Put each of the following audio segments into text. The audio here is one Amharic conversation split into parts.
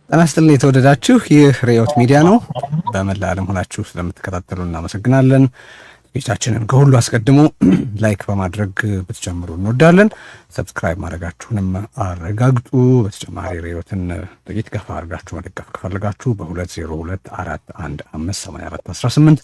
ጤና ይስጥልኝ የተወደዳችሁ፣ ይህ ርዕዮት ሚዲያ ነው። በመላ ዓለም ሆናችሁ ስለምትከታተሉ እናመሰግናለን። ዝግጅታችንን ከሁሉ አስቀድሞ like በማድረግ ብትጀምሩ እንወዳለን። Subscribe ማድረጋችሁንም አረጋግጡ። በተጨማሪ ርዕዮትን ጥቂት ገፋ አድርጋችሁ መደገፍ ከፈለጋችሁ በ2024158418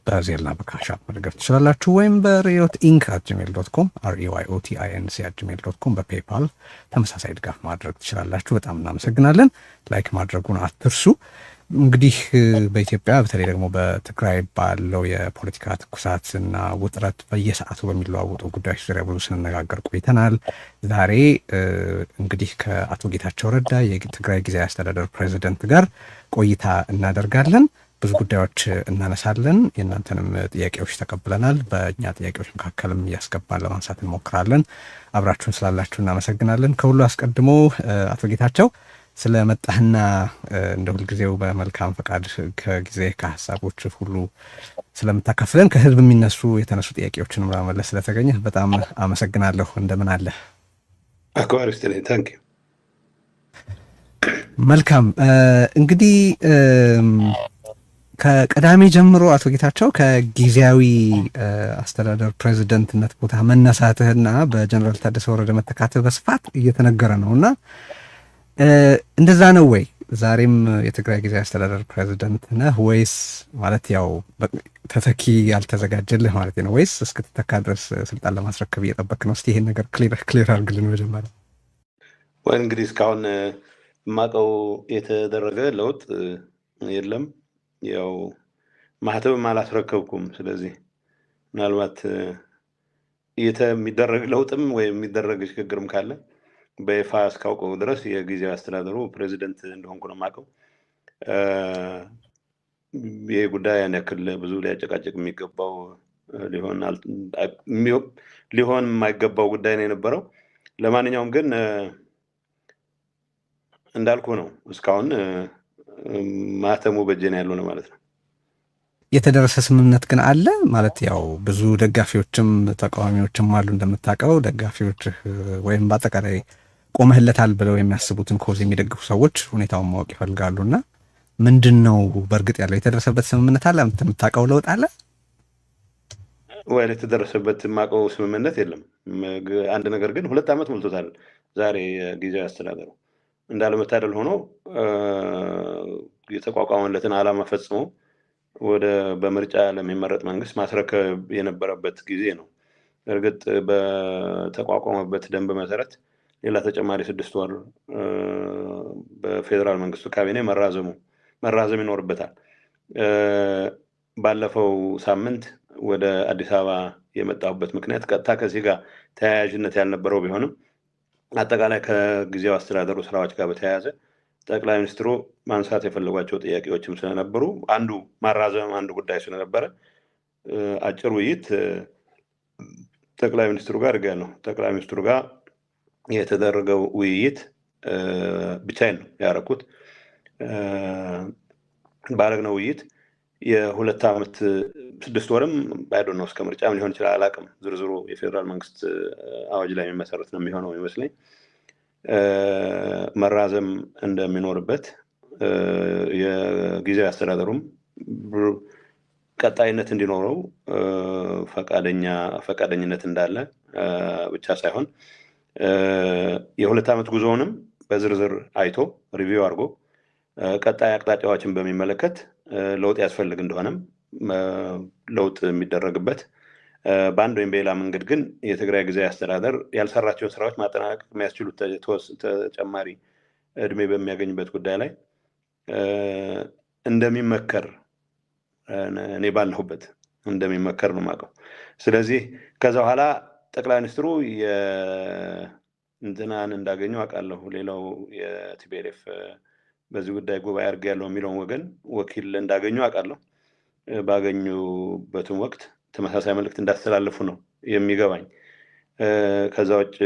በ Zelle ና በ Cash App መደገፍ ትችላላችሁ። ወይም በርዕዮት inc@gmail.com፣ reyotinc@gmail.com፣ በ PayPal ተመሳሳይ ድጋፍ ማድረግ ትችላላችሁ። በጣም እናመሰግናለን። Like ማድረጉን አትርሱ። እንግዲህ በኢትዮጵያ በተለይ ደግሞ በትግራይ ባለው የፖለቲካ ትኩሳት እና ውጥረት በየሰዓቱ በሚለዋወጡ ጉዳዮች ዙሪያ ብዙ ስንነጋገር ቆይተናል። ዛሬ እንግዲህ ከአቶ ጌታቸው ረዳ፣ የትግራይ ጊዜያዊ አስተዳደር ፕሬዚደንት ጋር ቆይታ እናደርጋለን። ብዙ ጉዳዮች እናነሳለን። የእናንተንም ጥያቄዎች ተቀብለናል። በእኛ ጥያቄዎች መካከልም እያስገባን ለማንሳት እንሞክራለን። አብራችሁን ስላላችሁ እናመሰግናለን። ከሁሉ አስቀድሞ አቶ ጌታቸው፣ ስለመጣህና እንደ ሁልጊዜው በመልካም ፈቃድ ከጊዜ ከሀሳቦች ሁሉ ስለምታካፍለን፣ ከህዝብ የሚነሱ የተነሱ ጥያቄዎችንም ለመመለስ ስለተገኘህ በጣም አመሰግናለሁ። እንደምን አለህ? አክባሪ ይስጥልኝ። Thank you. መልካም። እንግዲህ ከቅዳሜ ጀምሮ አቶ ጌታቸው ከጊዜያዊ አስተዳደር ፕሬዚደንትነት ቦታ መነሳትህና በጀነራል ታደሰ ወረደ መተካትህ በስፋት እየተነገረ ነው። እና እንደዛ ነው ወይ? ዛሬም የትግራይ ጊዜያዊ አስተዳደር ፕሬዚደንት ነህ ወይስ፣ ማለት ያው ተተኪ ያልተዘጋጀልህ ማለት ነው፣ ወይስ እስክትተካ ድረስ ስልጣን ለማስረከብ እየጠበክ ነው? እስቲ ይሄን ነገር clear አድርግልን መጀመሪያ። ወይ እንግዲህ እስካሁን የማውቀው የተደረገ ለውጥ የለም። ያው ማህተብም አላስረከብኩም። ስለዚህ ምናልባት የሚደረግ ለውጥም ወይም የሚደረግ ሽግግርም ካለ በይፋ እስካውቀው ድረስ የጊዜያዊ አስተዳደሩ ፕሬዚደንት እንደሆንኩ ነው የማውቀው። ይሄ ጉዳይ ያን ያክል ብዙ ሊያጨቃጭቅ የሚገባው ሊሆን የማይገባው ጉዳይ ነው የነበረው። ለማንኛውም ግን እንዳልኩ ነው፣ እስካሁን ማህተሙ በእጄ ነው ያለው ነው ማለት ነው። የተደረሰ ስምምነት ግን አለ ማለት፣ ያው ብዙ ደጋፊዎችም ተቃዋሚዎችም አሉ እንደምታውቀው። ደጋፊዎች ወይም በአጠቃላይ ቆመህለታል ብለው የሚያስቡትን cause የሚደግፉ ሰዎች ሁኔታውን ማወቅ ይፈልጋሉ። እና ምንድን ነው በእርግጥ ያለው? የተደረሰበት ስምምነት አለ? የምታውቀው ለውጥ አለ? ወይ የተደረሰበት የማውቀው ስምምነት የለም። አንድ ነገር ግን 2 ዓመት ሞልቶታል ዛሬ የጊዜያዊ አስተዳደሩ። እንዳለመታደል ሆኖ የተቋቋመለትን ዓላማ ፈጽሞ ወደ በምርጫ ለሚመረጥ መንግስት ማስረከብ የነበረበት ጊዜ ነው። እርግጥ በተቋቋመበት ደንብ መሰረት ሌላ ተጨማሪ 6 ወር በፌዴራል መንግስቱ ካቢኔ መራዘም ይኖርበታል። ባለፈው ሳምንት ወደ አዲስ አበባ የመጣሁበት ምክንያት ቀጥታ ከዚህ ጋር ተያያዥነት ያልነበረው ቢሆንም አጠቃላይ ከጊዜያዊ አስተዳደሩ ስራዎች ጋር በተያያዘ ጠቅላይ ሚኒስትሩ ማንሳት የፈለጓቸው ጥያቄዎችም ስለነበሩ፣ አንዱ ማራዘም አንዱ ጉዳይ ስለነበረ አጭር ውይይት ጠቅላይ ሚኒስትሩ ጋር አድርጌያለሁ። ጠቅላይ ሚኒስትሩ ጋር የተደረገው ውይይት ብቻዬን ነው ያደረኩት። ባደረግነው ውይይት የ2 ዓመት 6 ወርም ባይዶ ነው፣ እስከ ምርጫም ሊሆን ይችላል፣ አላውቅም። ዝርዝሩ የፌዴራል መንግስት አዋጅ ላይ የሚመሰረት ነው የሚሆነው ይመስለኝ። መራዘም እንደሚኖርበት፣ የጊዜያዊ አስተዳደሩም ቀጣይነት እንዲኖረው ፈቃደኝነት እንዳለ ብቻ ሳይሆን የ2 ዓመት ጉዞውንም በዝርዝር አይቶ review አድርጎ ቀጣይ አቅጣጫዎችን በሚመለከት ለውጥ ያስፈልግ እንደሆነም ለውጥ የሚደረግበት፣ በአንድ ወይም በሌላ መንገድ ግን የትግራይ ጊዜያዊ አስተዳደር ያልሰራቸውን ስራዎች ማጠናቀቅ የሚያስችሉት ተጨማሪ እድሜ በሚያገኝበት ጉዳይ ላይ እንደሚመከር፣ እኔ ባለሁበት እንደሚመከር ነው የማውቀው። ስለዚህ ከዛ በኋላ ጠቅላይ ሚኒስትሩ እንትናን እንዳገኙ አውቃለሁ። ሌላው የ TPLF በዚህ ጉዳይ ጉባኤ አድርጌያለሁ የሚለውን ወገን ወኪል እንዳገኙ አውቃለሁ። ባገኙበትም ወቅት ተመሳሳይ መልእክት እንዳስተላለፉ ነው የሚገባኝ። ከዛ ውጭ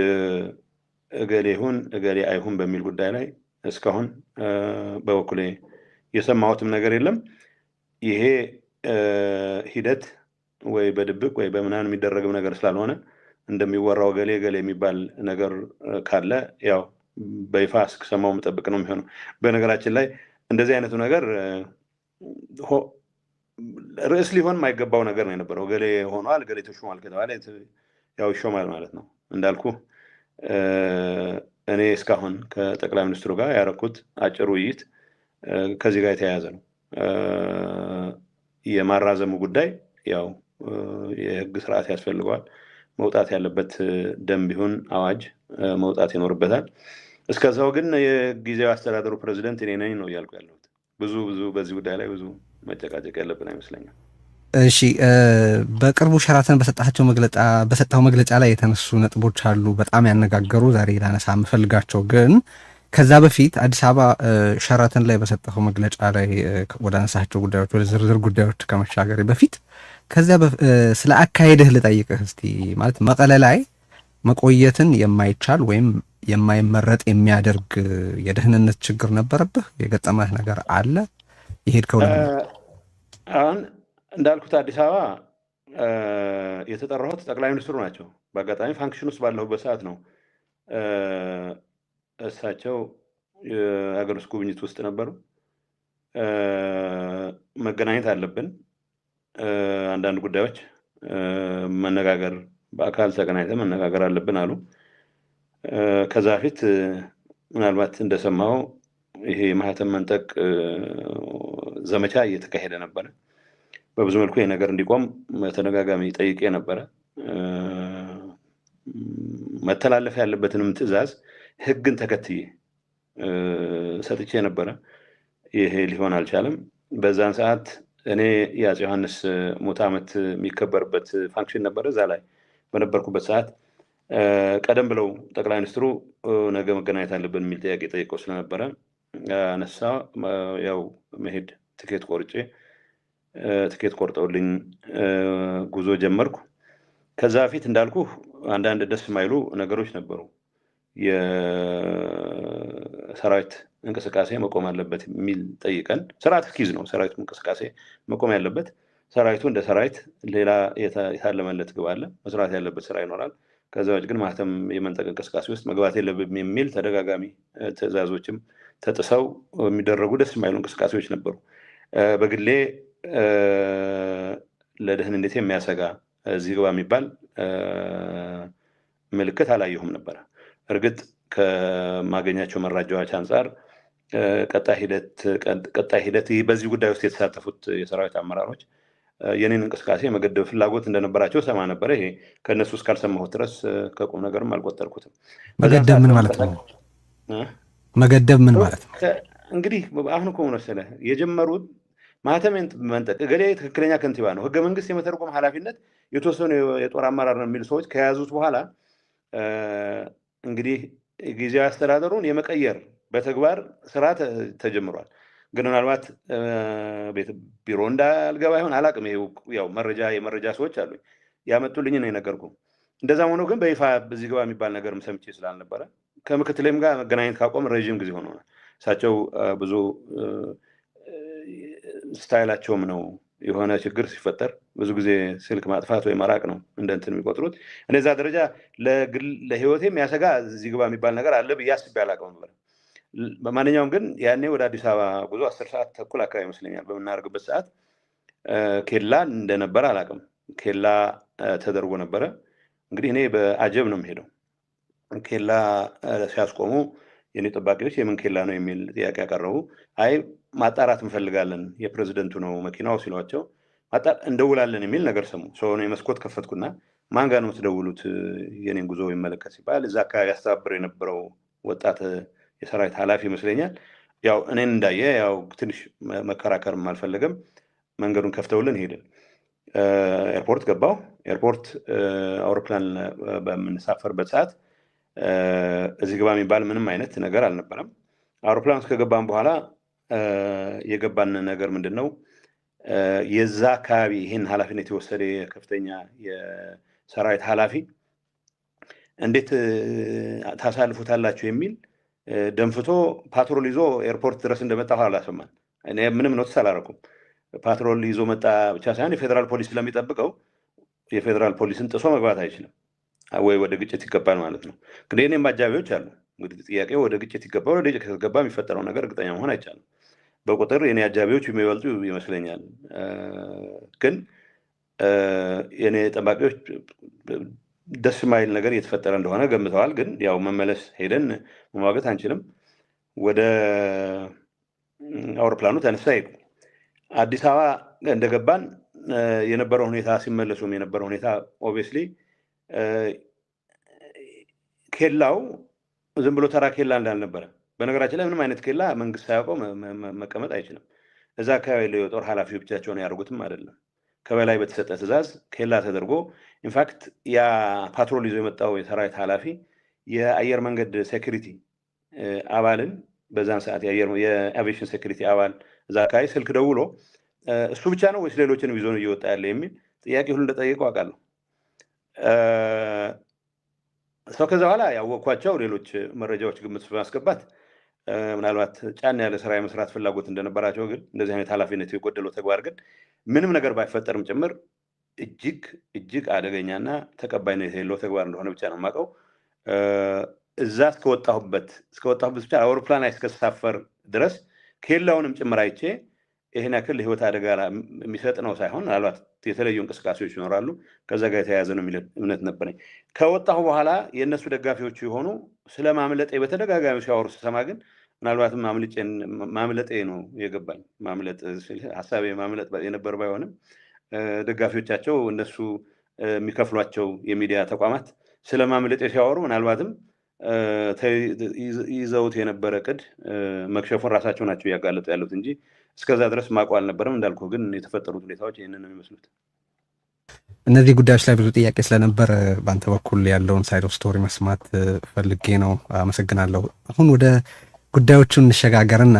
እገሌ ይሁን እገሌ አይሁን በሚል ጉዳይ ላይ እስካሁን በበኩሌ የሰማሁትም ነገር የለም። ይሄ ሂደት ወይ በድብቅ ወይ በምናምን የሚደረግም ነገር ስላልሆነ እንደሚወራው እገሌ እገሌ የሚባል ነገር ካለ ያው በይፋ እስክሰማው መጠበቅ ነው የሚሆነው። በነገራችን ላይ እንደዚህ አይነቱ ነገር ርዕስ ሊሆን የማይገባው ነገር ነው የነበረው። እገሌ ሆኗል፣ እገሌ ተሾሟል ከተባለ ያው ይሾማል ማለት ነው። እንዳልኩ እኔ እስካሁን ከጠቅላይ ሚኒስትሩ ጋር ያረኩት አጭር ውይይት ከዚህ ጋር የተያያዘ ነው። የማራዘሙ ጉዳይ ያው የህግ ስርዓት ያስፈልገዋል። መውጣት ያለበት ደንብ ይሁን አዋጅ መውጣት ይኖርበታል። እስከዛው ግን የጊዜያዊ አስተዳደሩ ፕሬዚደንት እኔ ነኝ ነው እያልኩ ያለሁት። ብዙ ብዙ በዚህ ጉዳይ ላይ ብዙ መጨቃጨቅ ያለብን አይመስለኛል። እሺ፣ በቅርቡ ሸራተን በሰጠው መግለጫ ላይ የተነሱ ነጥቦች አሉ በጣም ያነጋገሩ፣ ዛሬ ላነሳ የምፈልጋቸው። ግን ከዛ በፊት አዲስ አበባ ሸራተን ላይ በሰጠኸው መግለጫ ላይ ወደ አነሳቸው ጉዳዮች፣ ወደ ዝርዝር ጉዳዮች ከመሻገሬ በፊት ከዚያ ስለ አካሄድህ ልጠይቅህ እስቲ። ማለት መቀለ ላይ መቆየትን የማይቻል ወይም የማይመረጥ የሚያደርግ የደህንነት ችግር ነበረብህ? የገጠመህ ነገር አለ? የሄድከው ለምን? አሁን እንዳልኩት አዲስ አበባ የተጠራሁት ጠቅላይ ሚኒስትሩ ናቸው። በአጋጣሚ function ውስጥ ባለሁበት ሰዓት ነው። እሳቸው የሀገር ውስጥ ጉብኝት ውስጥ ነበሩ። መገናኘት አለብን፣ አንዳንድ ጉዳዮች መነጋገር፣ በአካል ተገናኝተን መነጋገር አለብን አሉ። ከዛ በፊት ምናልባት እንደሰማው ይሄ የማህተም መንጠቅ ዘመቻ እየተካሄደ ነበረ። በብዙ መልኩ ይሄ ነገር እንዲቆም በተደጋጋሚ ጠይቄ ነበረ። መተላለፍ ያለበትንም ትዕዛዝ ህግን ተከትዬ ሰጥቼ ነበረ። ይሄ ሊሆን አልቻለም። በዛን ሰዓት እኔ የአፄ ዮሐንስ ሙት ዓመት የሚከበርበት function ነበረ። እዛ ላይ በነበርኩበት ሰዓት ቀደም ብለው ጠቅላይ ሚኒስትሩ ነገ መገናኘት አለብን የሚል ጥያቄ ጠይቀው ስለነበረ አነሳ። ያው መሄድ ትኬት ቆርጬ፣ ትኬት ቆርጠውልኝ ጉዞ ጀመርኩ። ከዛ በፊት እንዳልኩ አንዳንድ ደስ የማይሉ ነገሮች ነበሩ። የሰራዊት እንቅስቃሴ መቆም አለበት የሚል ጠይቀን፣ ስርዓት እስኪይዝ ነው ሰራዊቱ እንቅስቃሴ መቆም ያለበት። ሰራዊቱ እንደ ሰራዊት ሌላ የታለመለት ግብ አለ፣ መስራት ያለበት ስራ ይኖራል። ከዛ ውጭ ግን ማህተም የመንጠቅ እንቅስቃሴ ውስጥ መግባት የለብም የሚል ተደጋጋሚ ትዕዛዞችም ተጥሰው የሚደረጉ ደስ የማይሉ እንቅስቃሴዎች ነበሩ። በግሌ ለደህንነቴ የሚያሰጋ እዚህ ግባ የሚባል ምልክት አላየሁም ነበረ። እርግጥ ከማገኛቸው መረጃዎች አንጻር ቀጣይ ሂደት በዚህ ጉዳይ ውስጥ የተሳተፉት የሰራዊት አመራሮች የኔን እንቅስቃሴ መገደብ ፍላጎት እንደነበራቸው ሰማ ነበረ። ይሄ ከእነሱ እስካልሰማሁት ድረስ ከቁም ነገርም አልቆጠርኩትም። መገደብ ምን ማለት ነው? መገደብ ምን ማለት ነው? እንግዲህ አሁን እኮ መሰለህ የጀመሩት ማህተም መንጠቅ፣ እገሌ ትክክለኛ ከንቲባ ነው፣ ህገ መንግስት የመተርጎም ኃላፊነት የተወሰኑ የጦር አመራር ነው የሚሉ ሰዎች ከያዙት በኋላ እንግዲህ ጊዜያዊ አስተዳደሩን የመቀየር በተግባር ስራ ተጀምሯል። ግን ምናልባት ቢሮ እንዳልገባ ይሆን አላቅም። ያው መረጃ የመረጃ ሰዎች አሉኝ፣ ያመጡልኝ ነው የነገርኩህ። እንደዛም ሆኖ ግን በይፋ በዚህ ግባ የሚባል ነገርም ሰምቼ ስላልነበረ ከምክትሌም ጋር መገናኘት ካቆም ረዥም ጊዜ ሆኖናል። እሳቸው ብዙ ስታይላቸውም ነው፣ የሆነ ችግር ሲፈጠር ብዙ ጊዜ ስልክ ማጥፋት ወይ መራቅ ነው እንደ እንትን የሚቆጥሩት። እኔ እዛ ደረጃ ለህይወቴ የሚያሰጋ እዚህ ግባ የሚባል ነገር አለ ብዬ አስቤ አላውቅም ነበር። በማንኛውም ግን ያኔ ወደ አዲስ አበባ ጉዞ 10:30 አካባቢ ይመስለኛል በምናደርግበት ሰዓት ኬላ እንደነበረ አላውቅም። ኬላ ተደርጎ ነበረ። እንግዲህ እኔ በአጀብ ነው የምሄደው። ኬላ ሲያስቆሙ የኔ ጠባቂዎች የምን ኬላ ነው የሚል ጥያቄ ያቀረቡ፣ አይ ማጣራት እንፈልጋለን የፕሬዚደንቱ ነው መኪናው ሲሏቸው እንደውላለን የሚል ነገር ሰሙ። ሰው መስኮት ከፈትኩና ማን ጋር ነው የምትደውሉት የኔን ጉዞ ይመለከት ሲባል እዛ አካባቢ ያስተባብር የነበረው ወጣት የሰራዊት ኃላፊ ይመስለኛል። ያው እኔን እንዳየ ያው ትንሽ መከራከርም አልፈለገም። መንገዱን ከፍተውልን ሄድን። ኤርፖርት ገባው። ኤርፖርት አውሮፕላን በምንሳፈርበት ሰዓት እዚህ ግባ የሚባል ምንም አይነት ነገር አልነበረም። አውሮፕላን ውስጥ ከገባን በኋላ የገባን ነገር ምንድን ነው? የዛ አካባቢ ይህን ኃላፊነት የወሰደ የከፍተኛ የሰራዊት ኃላፊ እንዴት ታሳልፉታላችሁ የሚል ደንፍቶ ፓትሮል ይዞ ኤርፖርት ድረስ እንደመጣ ኋላ አላሰማን። እኔ ምንም notice አላደረኩም። ፓትሮል ይዞ መጣ ብቻ ሳይሆን የፌዴራል ፖሊስ ስለሚጠብቀው የፌዴራል ፖሊስን ጥሶ መግባት አይችልም፣ ወይ ወደ ግጭት ይገባል ማለት ነው። እንግዲህ እኔም አጃቢዎች አሉ። እንግዲህ ጥያቄው ወደ ግጭት ይገባል። ወደ ግጭት ከተገባ የሚፈጠረው ነገር እርግጠኛ መሆን አይቻልም። በቁጥር የኔ አጃቢዎች የሚበልጡ ይመስለኛል። ግን የኔ ጠባቂዎች ደስ የማይል ነገር እየተፈጠረ እንደሆነ ገምተዋል። ግን ያው መመለስ ሄደን መሟገት አንችልም። ወደ አውሮፕላኑ ተነሳ ሄዱ። አዲስ አበባ እንደገባን የነበረው ሁኔታ፣ ሲመለሱም የነበረው ሁኔታ obviously ኬላው ዝም ብሎ ተራ ኬላ እንዳልነበረ፣ በነገራችን ላይ ምንም አይነት ኬላ መንግስት ሳያውቀው መቀመጥ አይችልም። እዛ አካባቢ ያለው የጦር ኃላፊ ብቻቸውን ያደርጉትም አይደለም። ከበላይ በተሰጠ ትዕዛዝ ኬላ ተደርጎ፣ in fact ያ patrol ይዞ የመጣው የሰራዊት ኃላፊ የአየር መንገድ security አባልን፣ በዛን ሰዓት የ aviation security አባል እዛ አካባቢ ስልክ ደውሎ እሱ ብቻ ነው ወይስ ሌሎችንም ይዞ ነው እየወጣ ያለ የሚል ጥያቄ ሁሉ እንደጠየቀው አውቃለሁ። ሰው ከዛ በኋላ ያወቅኳቸው ሌሎች መረጃዎች ግምት ውስጥ በማስገባት ምናልባት ጫና ያለ ስራ የመስራት ፍላጎት እንደነበራቸው፣ ግን እንደዚህ አይነት ኃላፊነት የጎደለው ተግባር ግን ምንም ነገር ባይፈጠርም ጭምር እጅግ እጅግ አደገኛና ተቀባይነት የሌለው ተግባር እንደሆነ ብቻ ነው የማውቀው። እዛ እስከወጣሁበት ብቻ አውሮፕላን ላይ እስከተሳፈር ድረስ ኬላውንም ጭምር አይቼ ይህን ያክል ለህይወት አደጋ የሚሰጥ ነው ሳይሆን ምናልባት የተለዩ እንቅስቃሴዎች ይኖራሉ፣ ከዛ ጋር የተያያዘ ነው የሚል እምነት ነበረኝ። ከወጣሁ በኋላ የእነሱ ደጋፊዎች የሆኑ ስለ ማምለጤ በተደጋጋሚ ሲያወሩ ስሰማ ግን ምናልባትም ማምለጤ ነው የገባኝ። ማምለጥ ሀሳቤ ማምለጥ የነበር ባይሆንም ደጋፊዎቻቸው እነሱ የሚከፍሏቸው የሚዲያ ተቋማት ስለ ማምለጤ ሲያወሩ ምናልባትም ይዘውት የነበረ እቅድ መክሸፉን ራሳቸው ናቸው እያጋለጡ ያሉት እንጂ እስከዛ ድረስ ማውቀው አልነበረም። እንዳልኩ ግን የተፈጠሩት ሁኔታዎች ይህንን ነው የሚመስሉት። እነዚህ ጉዳዮች ላይ ብዙ ጥያቄ ስለነበር በአንተ በኩል ያለውን side of story መስማት ፈልጌ ነው። አመሰግናለሁ። አሁን ወደ ጉዳዮቹ እንሸጋገርና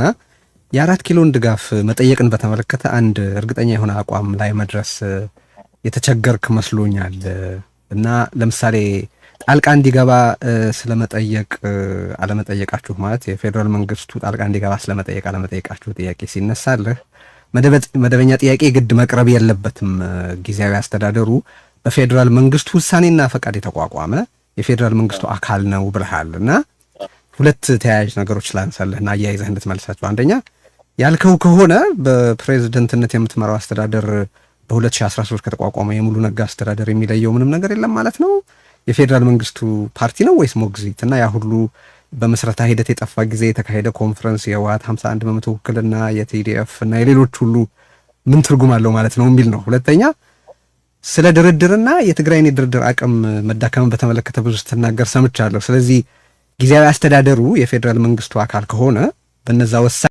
የአራት ኪሎን ድጋፍ መጠየቅን በተመለከተ አንድ እርግጠኛ የሆነ አቋም ላይ መድረስ የተቸገርክ መስሎኛል። እና ለምሳሌ ጣልቃ እንዲገባ ስለመጠየቅ አለመጠየቃችሁ፣ ማለት የፌዴራል መንግስቱ ጣልቃ እንዲገባ ስለመጠየቅ አለመጠየቃችሁ ጥያቄ ሲነሳልህ መደበኛ ጥያቄ ግድ መቅረብ የለበትም፣ ጊዜያዊ አስተዳደሩ በፌዴራል መንግስቱ ውሳኔና ፈቃድ የተቋቋመ የፌዴራል መንግስቱ አካል ነው ብለሃል። እና ሁለት ተያያዥ ነገሮች ላንሳልህ እና አያይዘህ እንድትመልሳቸው። አንደኛ፣ ያልከው ከሆነ በፕሬዝደንትነት የምትመራው አስተዳደር በ2013 ከተቋቋመ የሙሉ ነጋ አስተዳደር የሚለየው ምንም ነገር የለም ማለት ነው። የፌዴራል መንግስቱ ፓርቲ ነው ወይስ ሞግዚት? እና ያ ሁሉ በምስረታ ሂደት የጠፋ ጊዜ የተካሄደ ኮንፈረንስ፣ የህወሓት 51% ውክልና፣ የ TDF እና የሌሎች ሁሉ ምን ትርጉም አለው ማለት ነው የሚል ነው። ሁለተኛ፣ ስለ ድርድርና የትግራይን የድርድር አቅም መዳከምን በተመለከተ ብዙ ስትናገር ሰምቻለሁ። ስለዚህ ጊዜያዊ አስተዳደሩ የፌዴራል መንግስቱ አካል ከሆነ በነዛ ወሳኝ